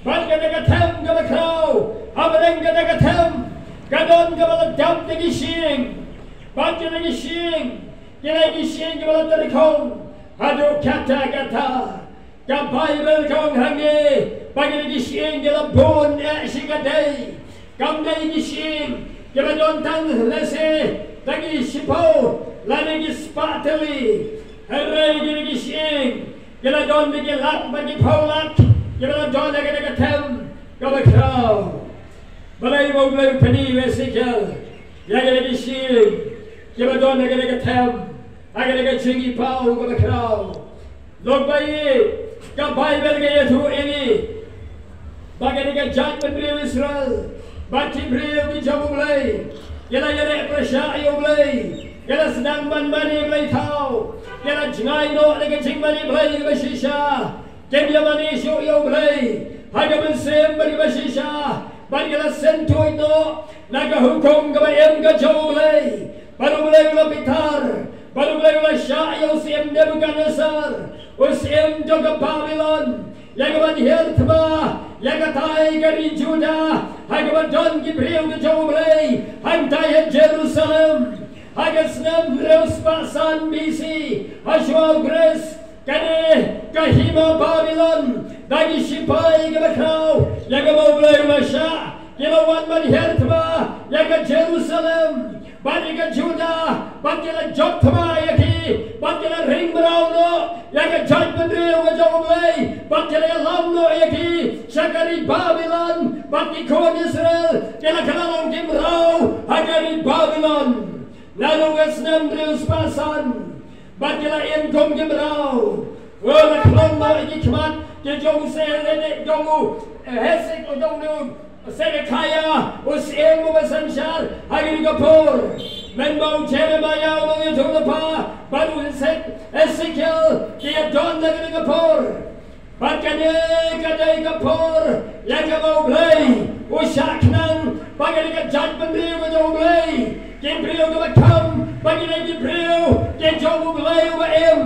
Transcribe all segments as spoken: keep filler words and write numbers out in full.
Bad kata ka them kaba khraw, hapdeng kata ka them ka don kaba la dap da ki shyieng. Bad kata ki shyieng ki dei ki shyieng kiba la tyrkhong. Haduh katta katta, ka Baibl ka ong hangne ba kata ki shyieng ki la bun eh shi katdei. Kam dei ki shyieng kiba don tang lehse da ki shiphew lane ki spah tylli. Hynrei kata ki shyieng ki la don da ki lak bad ki phew lak kiba la don ha kata ka them kaba khraw. Balei ba U Blei u pyni ïa u Esekiel ïa kata ki shyieng kiba don ha kata ka them ha kata ka jingïohi kaba khraw? Long ba ïa ka Baibl ka ïathuh ïa ngi ba kata ka jaitbynriew Israel, ba ki briew ki jong U Blei, ki la ïaleh pyrshah ïa U Blei, ki la sdang ban mane Blei thaw, ki la jngai noh da ka jingmane Blei kaba shisha. Kim ïamane shuh ïa U Blei ha ka mynsiem bad kaba shisha, bad ki la syntuid noh na ka hukum kaba im ka jong U Blei. Bad U Blei u la bitar, bad U Blei u la shah ïa u syiem Nebukadnesar, u syiem jong ka Babilon, ïa ka ban hiar thma ïa katai ka ri Judah ha kaba don ki briew ki jong U Blei hangtai ha Jerusalem. Ha ka snem hynriew spah san B C, ha shuwa u Khrist, kane ka hima Babilon da ki shipai kiba khraw ïa kaba U Blei u la shah, ki la wan ban hiar thma ïa ka Jerusalem bad ïa ka Judah, bad ki la jop thma ïa ki, bad ki la ring mraw noh ïa ka jaitbynriew ka jong U Blei, bad ki la ïalam noh ïa ki sha ka ri Babilon, bad ki khun Israel ki la kylla long ki mraw ha ka ri Babilon. Naduh ka snem hynriew spah san, bad ki la im kum ki mraw. U la khlong noh ïa ki khmat ki jong u Sedekia, jong u Hesek, jong u Sedekia, u syiem uba synshar ha kane ka por. Mynba u Jeremiah u nongïathuhlypa bad u Hesek, Esekiel ki ïadon ha kane ka por. Bad kane ka dei ka por ïa kaba U Blei u shah khnang ba kane ka jaitbynriew ka jong U Blei, ki briew kiba kham ba ki dei ki briew ki jong U Blei uba im,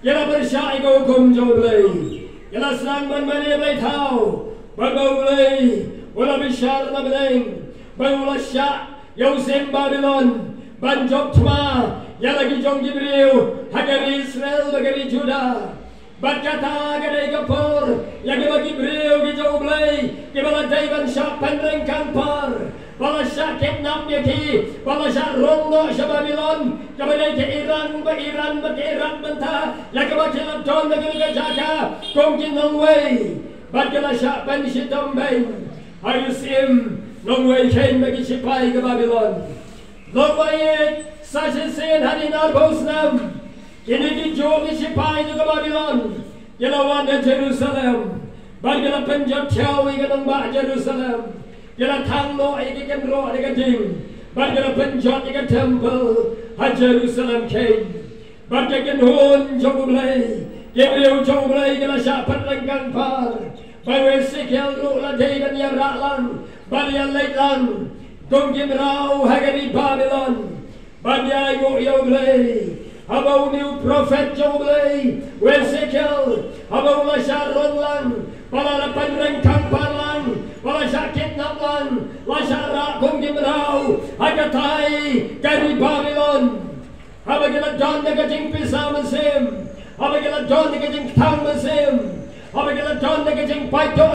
ki la pyrshah ïa ka hukum jong U Blei. Ki la sdang ban mane Blei thaw. Bad ba U Blei u la bishar na bneng, ba u la shah ïa u syiem Babilon ban jop thma ïa la ki jong ki briew ha ka ri Israel bad ka ri Judah. Bad kata ka dei ka por ïa kiba ki briew ki jong U Blei kiba la dei ban shah pynrengkang par, ba la shah kidnap ïa ki, ba la shah rung noh sha Babilon, kaba dei ka Iran, ba Iran bad ka Iraq mynta, ïa kaba ki la don ha kane ka jaka kum ki nongwei. Bad ki la shah pynshitom beiñ ha u syiem nongwei khein bad ki shipai ka Babilon. Long ba ïeit, sa shisien hadien arphew snem, kine ki juh ki shipai jong ka Babilon ki la wan ha Jerusalem, bad ki la pynjot thew ïa ka nongbah Jerusalem. Ki la thang noh ïa ki kynroh da ka ding, bad ki la pynjot ïa ka temple ha Jerusalem khein. Bad ki kynhun jong U Blei, ki briew jong U Blei ki la shah pynrengkang par. Bad u Esekiel ruh la dei ban ïarah lang, ban ïaleit lang kum ki mraw ha ka ri Babilon. Ban ïainguh ïa U Blei, haba une u prophet jong U Blei u Esekiel, haba u la shah rung lang, ba la pynrengkang par lang, ba la shah kidnap lang, la shah rah kum ki mraw ha katai ka ri Babilon. Haba ki la don da ka jingpisa mynsiem, haba ki la don da ka jingkthang mynsiem, haba ki la don da ka jingpait doh